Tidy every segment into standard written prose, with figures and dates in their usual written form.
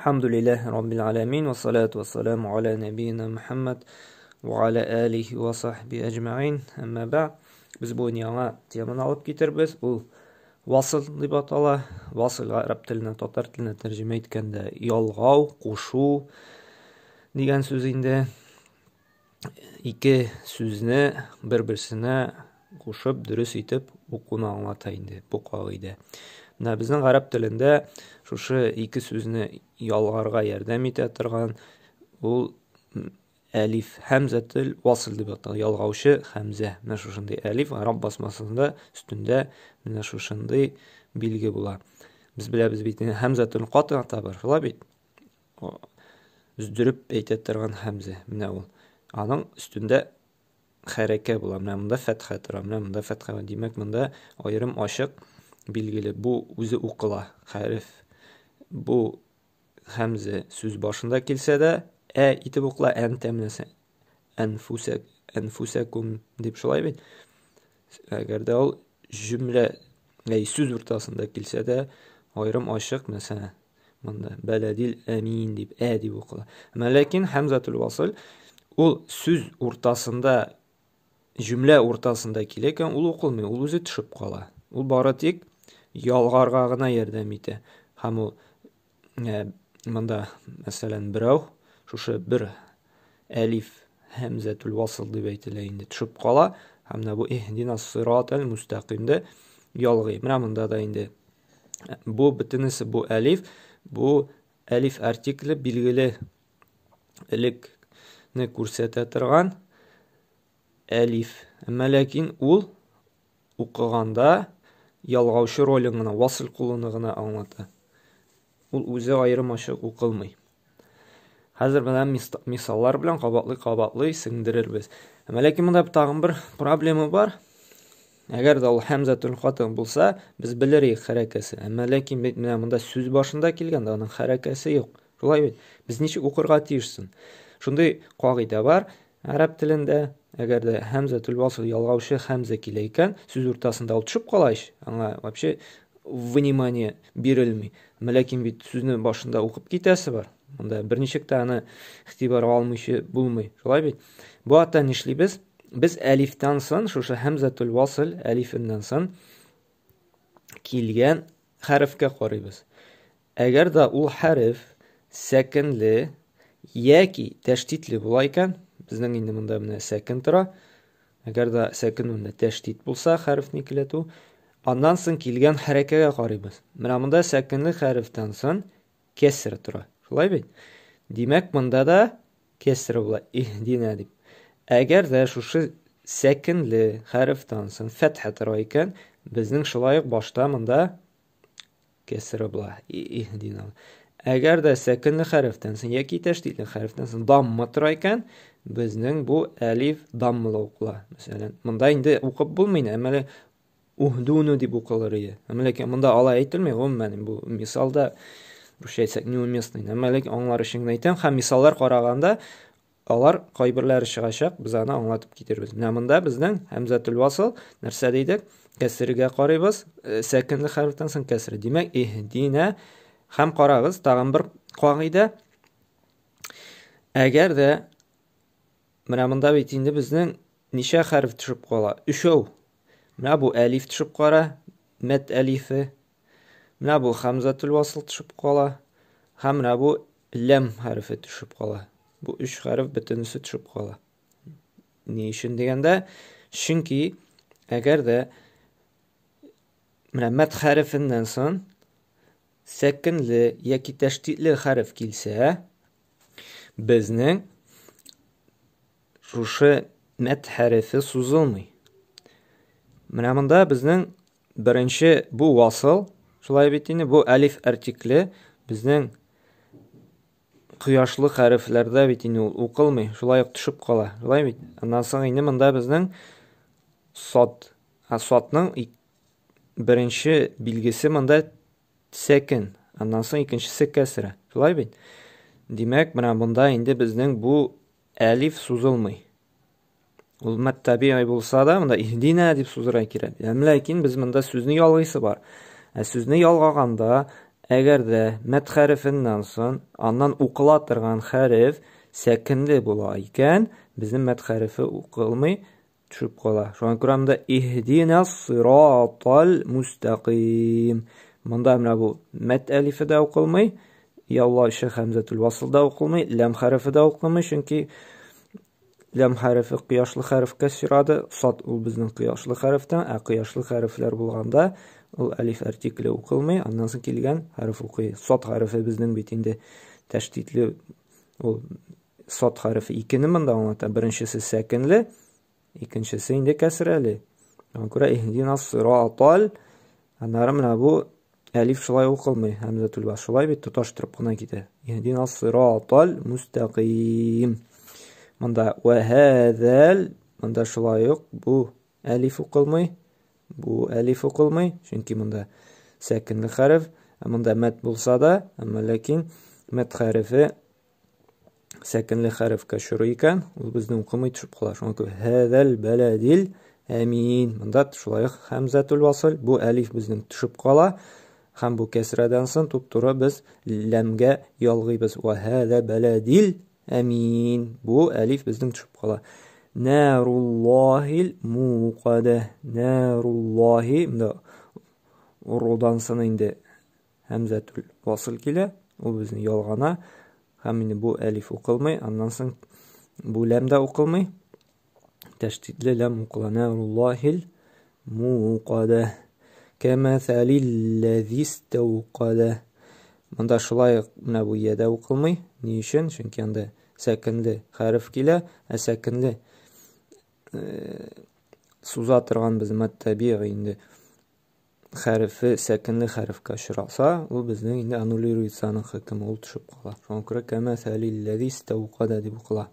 Әлхәмдүлилләһи раббил аләмин вә салату вә саламу аля нәбиина Мөхәммәд вә аля алихи вә сахби әҗмәгыйн. Әмма бәгъд. Без бүген яңа теманы алып китербез. Ул васыл дип атала. Васыл гарәп теленә, татар теленә тәрҗемә иткәндә ялгау, кушу дигән сүз инде. Ике сүзне бер-берсенә кушып, дөрес итеп укуны аңлата инде бу кагыйдә. Менә безнең гарәп телендә шушы ике сүзне ялгарга ярдәм итә торган ул әлиф һәмзәтел васыл дип атала, ялгаучы хәмзә. Менә шушындый әлиф гарәп басмасында өстендә менә шушындый билге була. Без беләбез бит, һәмзәтел катыга та бар, шулай бит? Өздереп әйтә торган хәмзә. Менә ул. Аның өстендә хәрәкә була. Менә монда фәтхә тора, менә монда фәтхә. Димәк, монда аерым ачык билгеле. Бу үзе укыла хәреф. Бу хәмзә сүз башында килсә дә, ә итеп укыла, әнтә менәсә. Әнфүсәк, әнфүсәкум дип шулай бит. Әгәр дә ул җөмлә, әй, сүз уртасында килсә дә, аерым ачык, мәсәлән, монда бәләдил әмин дип, ә дип укыла. Әмма ләкин һәмзәтул васыл ул сүз уртасында, җөмлә уртасында килә икән, ул укылмый, ул үзе төшеп кала. Ул бары тик ялгарга гына ярдәм итә. Һәм ул э, монда, мәсәлән, берәү шушы бер әлиф һәмзәтул васыл дип әйтелә инде, төшеп кала. Һәм менә бу иһдина сиратал мустакимдә ялгый. Менә монда да инде бу бөтенесе бу әлиф, бу әлиф артикле билгеле элекне күрсәтә торган әлиф. Әмма ләкин ул укыганда ялгаучы ролен гына, васыл кулуны гына аңлата. Ул үзе аерым ачык укылмый. Хәзер менә мисаллар белән кабатлый-кабатлый сеңдерербез. Әмма ләкин монда тагын бер проблема бар. Әгәр дә ул һәмзәтул хатым булса, без белер идек хәрәкәсе. Әмма ләкин бит менә монда сүз башында килгәндә аның хәрәкәсе юк. Шулай бит? Без ничек укырга тиеш соң? Шундый кагыйдә бар гарәп телендә, әгәр дә һәмзәтул васл ялгаучы һәмзә килә икән, сүз уртасында ул төшеп кала ич, аңа вообще внимание бирелми. Әмма ләкин бит сүзне башында укып китәсе бар. Монда берничек тә аны игътибарга алмыйча булмый. Шулай бит? Бу атта нишлибез? Без әлифтән соң, шушы һәмзәтул васл әлифеннән соң килгән хәрефкә карыйбыз. Әгәр дә ул хәреф сәкенле яки тәшдидле була икән, безнең инде монда менә сәкен тора. Әгәр дә сәкен монда тәшдид булса, хәрефне икеләтү, аннан соң килгән хәрәкәгә карыйбыз. Менә монда сәкенле хәрефтән соң кеср тора. Шулай бит? Димәк, монда да кеср була, иһдина дип. Әгәр дә шушы сәкенле хәрефтән соң фәтхә тора икән, безнең шулай ук башта монда кеср була, иһдина. Әгәр дә сәкенле хәрефтән соң яки тәшдидле хәрефтән соң дамма тора икән, безнең бу әлиф даммалы укыла. Мәсәлән, монда инде укып булмый, әмма әле уһдуну дип укылыр иде. Әмма ләкин монда алай әйтелми, гомумән, бу мисалда русча әйтсәк неуместный. Әмма ләкин аңлар өчен генә әйтәм, һәм мисаллар караганда алар кайберләре чыгачак, без аны аңлатып китербез. Менә монда безнең һәмзәтул васыл нәрсә дидек? Кәсергә карыйбыз, сәкенле хәрефтән соң кәсре. Димәк, иһдинә һәм карагыз, тагын бер кагыйдә. Әгәр дә менә монда бит инде безнең ничә хәреф төшеп кала? Өчәү. Менә бу әлиф төшеп кара, мәд әлифе. Менә бу һәмзәтул васыл төшеп кала. Һәм менә бу ләм хәрефе төшеп кала. Бу өч хәреф бөтенесе төшеп кала. Ни өчен дигәндә, чөнки әгәр дә менә мәд хәрефеннән соң сәкенле яки тәшдидле хәреф килсә, безнең шушы мәд хәрефе сузылмый. Менә монда безнең беренче бу васыл, шулай бит инде, бу әлиф артикле безнең кояшлы хәрефләрдә бит инде ул укылмый, шулай ук төшеп кала. Шулай бит? Аннан соң инде монда безнең сад. Ә садның беренче билгесе монда сәкен, аннан соң икенчесе кәсрә. Шулай бит? Димәк, менә монда инде безнең бу әлиф сузылмый. Ул мәд табигый булса да, монда иһдина дип сузырга кирәк. Әмма ләкин без монда сүзне ялгыйсы бар. Ә сүзне ялгаганда, Әгәр дә мәд хәрефеннән соң аннан укыла торган хәреф сәкенле була икән, безнең мәд хәрефе укылмый, төшеп кала. Шуңа күрә монда иһдина сиратал мустақим. Монда менә бу мәд әлифе дә укылмый, яллаучы хәмзәтул васыл да укылмый, ләм хәрефе дә укылмый, чөнки ләм хәрефе кояшлы хәрефкә сирады, сад ул безнең кояшлы хәрефтән, ә кояшлы хәрефләр булганда ул әлиф артикле укылмый, аннан соң килгән хәреф укый. Сад хәрефе безнең бит инде тәшдидле, ул сад хәрефе икене монда аңлата. Беренчесе сәкенле, икенчесе инде кәсрәле. Шуңа күрә иһдина сиратал, аннары менә бу әлиф шулай укылмый, һәмзәтул васл шулай бит тоташтырып кына китә. Иһдина сиратал мустақим. Монда вә һәзәл, монда шулай ук бу әлиф укылмый, бу әлиф укылмый, чөнки монда сәкенле хәреф, ә монда мәд булса да, әмма ләкин мәд хәрефе сәкенле хәрефкә чоры икән, ул безнең укымый төшеп кала. Шуңа күрә һәзәл бәләдил әмин. Монда шулай ук һәмзәтул васыл, бу әлиф безнең төшеп кала. Һәм бу кәсрәдән соң туп-туры без ләмгә ялгыйбыз. Ва һәзә бәләдил әмин. Бу әлиф безнең төшеп кала. Наруллаһил муқада. Наруллаһи, монда урудан соң инде һәмзәтул васыл килә, ул безнең ялгана. Һәм инде бу әлиф укылмый, аннан соң бу ләм дә укылмый. Тәшдидле ләм укыла. Наруллаһил муқада. Кәмәсәлилләзи истәүкада. Монда шулай ук менә бу я дә укылмый. Ни өчен? Чөнки анда сәкенле хәреф килә, ә сәкенле суза торган без мад табигый инде хәрефе сәкенле хәрефкә очраса, ул безнең инде аннулируется аның хөкеме, ул төшеп кала. Шуңа күрә кәмәсәлилләзи истәүкада дип укыла.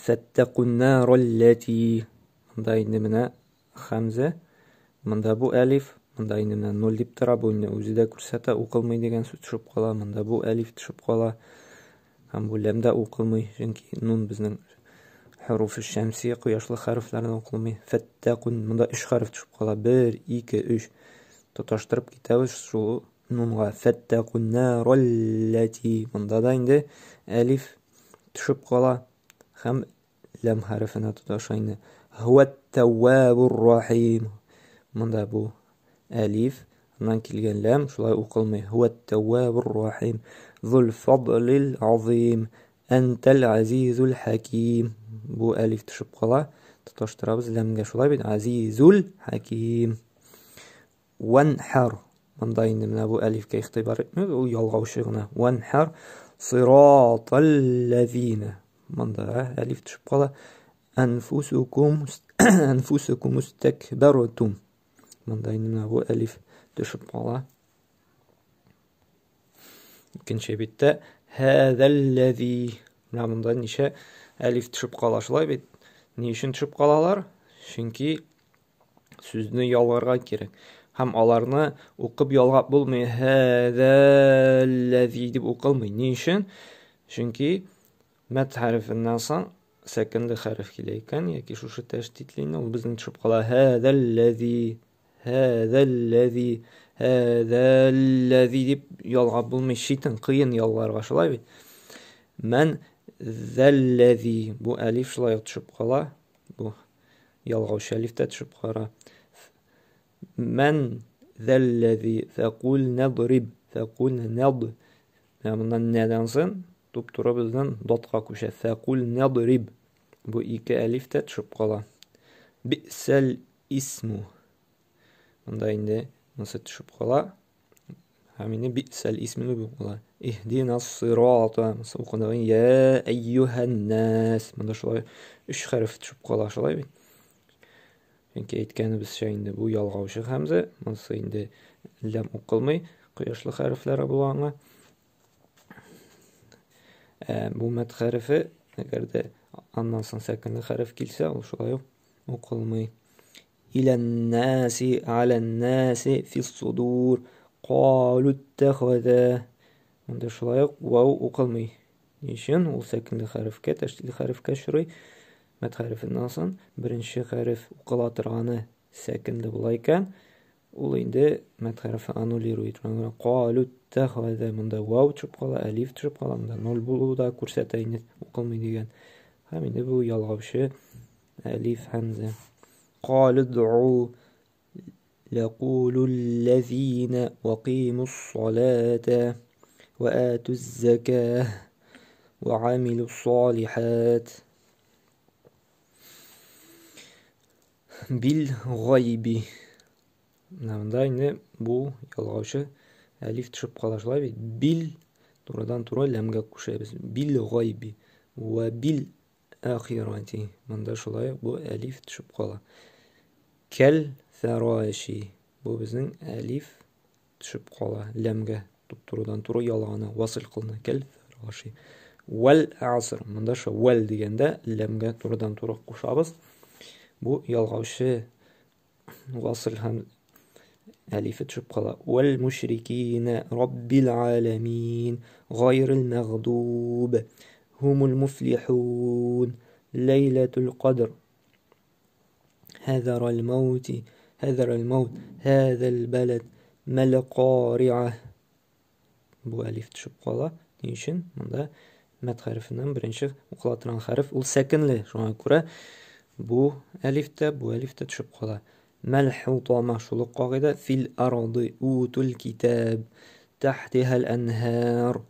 Фәттәкун нараллати. Монда инде менә хәмзә, монда бу әлиф, монда инде менә ноль дип тора, бу инде үзе дә күрсәтә, укылмый дигән сүз төшеп кала, монда бу әлиф төшеп кала. Һәм бу ләм дә укылмый, чөнки нун безнең хәруф шәмсия, кояшлы хәрефләрдән укылмый. Фәттәкун, монда өч хәреф төшеп кала. 1, 2, 3. Тоташтырып китәбез шул нунга. Фәттәкун нараллати. Монда да инде әлиф төшеп кала һәм ләм хәрефенә тоташа инде. Һуәт тәввабур рахим. Монда бу әлиф, аннан килгән ләм шулай укылмый. Һуәт тәввабур рахим. Зул фадлил азим. Әнтәл азизул хаким. Бу әлиф төшеп кала. Тоташтырабыз ләмгә шулай бит. Азизул хаким. Ванхар. Монда инде менә бу әлифкә игътибар итмибез, ул ялгаучы гына. Ванхар сираталлазина. Монда әлиф төшеп кала. Анфусукум анфусукум истакбартум. Монда инде менә бу әлиф төшеп кала. Икенче биттә һәзәлләзи. Менә монда ничә әлиф төшеп кала шулай бит. Ни өчен төшеп калалар? Чөнки сүзне ялгарга кирәк. Һәм аларны укып ялгап булмый. Һәзәлләзи дип укылмый. Ни өчен? Чөнки мәд хәрефеннән соң сәкенле хәреф килә икән, яки шушы тәшдидле, ул безнең төшеп кала. Һәзәлләзи, һәзәлләзи, һәзәлләзи дип ялгап булмый. Читен, кыен ялгарга шулай бит. Мән зәлләзи. Бу әлиф шулай ук төшеп кала. Бу ялгаучы әлиф тә төшеп кала. Мән зәлләзи фәкул надриб, фәкул над. Менә моннан нәдән соң туп-туры безнең дотка күчә. Фәкул надриб. Бу ике әлиф тә төшеп кала. Бисәл исму. Монда инде монысы төшеп кала. Һәм инде бисәл исму дип укыла. Иһдина сирата. Монысы укыла. Я әйюһән-нас. Монда шулай өч хәреф төшеп кала, шулай бит. Чөнки әйткәнебезчә инде бу ялгаучы хәмзә, монысы инде ләм укылмый, кояшлы хәрефләре була аңа. Бу мәд хәрефе, әгәр дә аннан соң сәкенле хәреф килсә, ул шулай ук укылмый. Илән-наси, алән-наси, фис-судур, калу иттахаза. Монда шулай ук вау укылмый. Ни өчен? Ул сәкенле хәрефкә, тәшдидле хәрефкә очрый. Мәд хәрефеннән соң беренче хәреф укыла торганы сәкенле була икән. Ул инде мәд хәрефе аннулирует. Шуңа күрә калу тәхәзә монда вау төшеп кала, әлиф төшеп кала, монда ноль булуы да күрсәтә инде укылмый дигән. Һәм инде бу ялгаучы әлиф һәмзә. Калу ду'у ләкулу лләзина вакимус салата ва атуз закah ва амилус салихат. Бил гайби. Менә монда инде бу ялгаучы әлиф төшеп кала шулай бит. Бил турыдан туры ләмгә күчәбез. Бил гайби ва бил ахирати. Монда шулай бу әлиф төшеп кала. Кәл фәраши. Бу безнең әлиф төшеп кала ләмгә туп-турыдан туры ялгана, васыл кылына. Кәл фәраши. Вәл аср. Монда шу вәл дигәндә ләмгә турыдан туры кушабыз. Бу ялгаучы васыл һәм әлифе төшеп кала. Вәл мушрикина раббил аламин гайрил мәгъдуб хумул муфлихун ләйләтул кадр хәзәрәл мәүти хәзәрәл мәүт һәзәл бәләд мәл кариа. Бу әлиф төшеп кала. Ни өчен? Монда мәд хәрефеннән беренче укыла торган хәреф ул сәкенле. Шуңа күрә бу әлиф тә, бу әлиф тә төшеп кала. Мәл хутама шул ук кагыйдә фил арды утул китаб тахтихал анһар.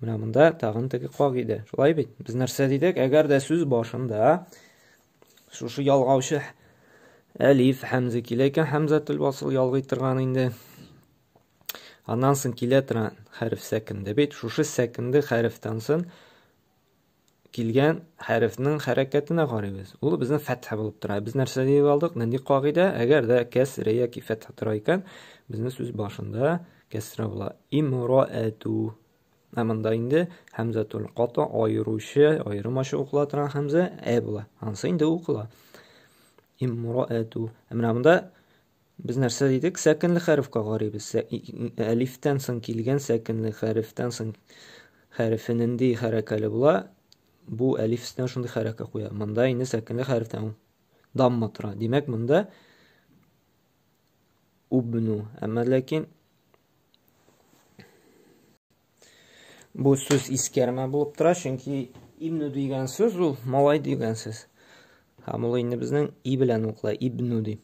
Менә монда тагын теге кагыйдә. Шулай бит? Без нәрсә дидек? Әгәр дә сүз башында шушы ялгаучы әлиф һәмзә килә икән, һәмзәтул васыл ялгый торган инде. Аннан соң килә торган хәреф сәкенде бит. Шушы сәкенде хәрефтән соң килгән хәрефнең хәрәкәтенә карыйбыз. Ул безнең фәтхә булып тора. Без нәрсә дип алдык? Нинди кагыйдә? Әгәр дә кәсрә яки фәтхә тора икән, безнең сүз башында кәсрә була. Имраәту. Ә монда инде һәмзәтул ката аеручы, аерым ачык укыла торган һәмзә ә була. Ансы инде укыла. Имраәту. Ә менә монда без нәрсә дидек? Сәкенле хәрефкә карыйбыз. Әлифтән соң килгән сәкенле хәрефтән соң хәрефе нинди хәрәкәле була? Бу әлиф өстенә шундый хәрәкә куя. Монда инде сәкенле хәрефтән дамма тора. Димәк, монда убну. Әмма ләкин бу сүз искәрмә булып тора, чөнки ибну дигән сүз ул малай дигән сүз. Һәм ул инде безнең и белән укыла, ибну дип.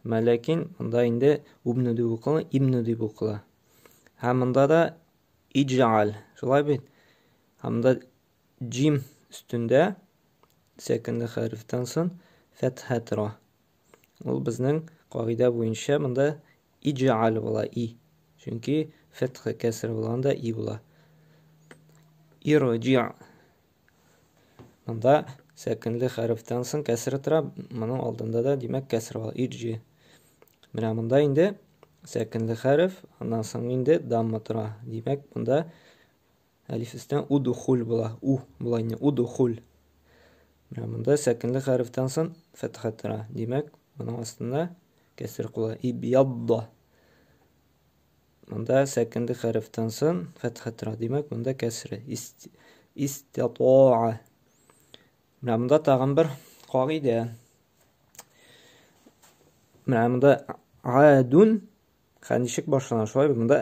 Әмма ләкин монда инде убну дип укыла, ибну дип укыла. Һәм монда да иджал, шулай бит? Һәм монда джим өстендә сәкенле хәрефтән соң фәтхә тора. Ул безнең кагыйдә буенча монда иджал була, и. Чөнки фәтхә кәср булганда и була. Ирҗи. Монда сәкенле хәрефтән соң кәсре тора, моның алдында да, димәк, кәсре була. Ирҗи. Менә монда инде сәкенле хәреф, аннан соң инде дамма тора. Димәк, монда әлиф өстенә удухул була. У була инде, удухул. Менә монда сәкенле хәрефтән соң фәтхә тора. Димәк, моның астында кәсер кула. Ибьядда. Монда сәкенле хәрефтән соң фәтхә тора. Димәк, монда кәсре. Иститаа. Менә монда тагын бер кагыйдә. Менә монда адун ничек башлана? Шулай бит, монда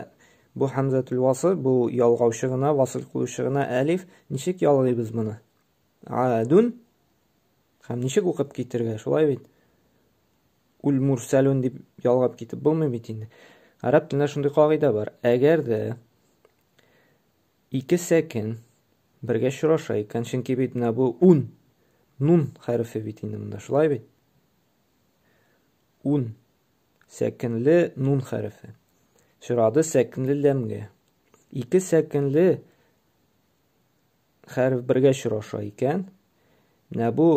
бу һәмзәтул васыл, бу ялгаучы гына, васыл кылучы гына әлиф. Ничек ялгыйбыз моны? Адун һәм ничек укып китергә? Шулай бит. Ул мурсалун дип ялгап китеп булмый бит инде. Гарәп телендә шундый кагыйдә бар. Әгәр дә ике сәкен бергә очраша икән, чөнки бит менә бу ун, нун хәрефе бит инде монда, шулай бит? Ун сәкенле нун хәрефе. Очрады сәкенле ләмгә. Ике сәкенле хәреф бергә очраша икән, менә бу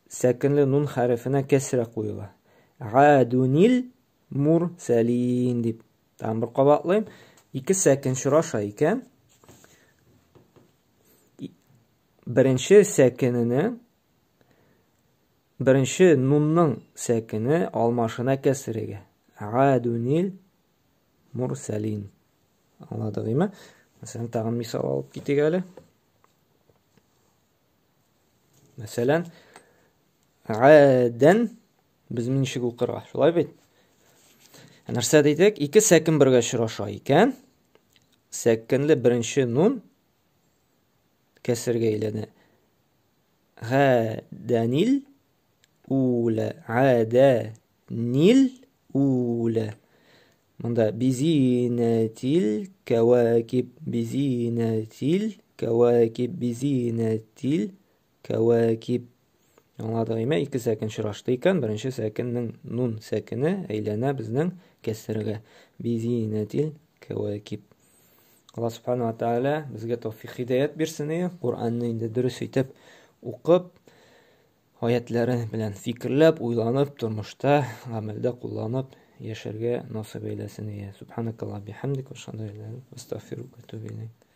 сәкенле нун хәрефенә кәсрә куела. Адунил мурсалин дип. Тагын бер кабатлыйм. Ике сәкен очраша икән, беренче сәкененең беренче нунның сәкене алмашына кәсрегә. Адунил мурсалин. Аңладык име? Мәсәлән, тагын мисал алып китик әле. Мәсәлән, адән без ничек укырга? Шулай бит? Ә нәрсә дидек? Ике сәкен бергә очраша икән, сәкенле беренче нун кәсергә әйләнә. Гадәнил улә, гадәнил улә. Монда бизинәтил кәвакиб, бизинәтил кәвакиб, бизинәтил кәвакиб. Аңладык име? Ике сәкен очрашты икән, беренче сәкеннең нун сәкене әйләнә безнең кәсергә. Бизинәтил кәвакиб. Алла субхана ва тааля безгә тәүфик хидаят бирсен, Коръәнне инде дөрес итеп укып, аятлары белән фикерләп, уйланып, тормышта, гамәлдә кулланып яшәргә насыйп әйләсен. Субханакаллах бихамдик, ва ашһаду ан ла иляха илля анта, астагфирука ва атубу илейк.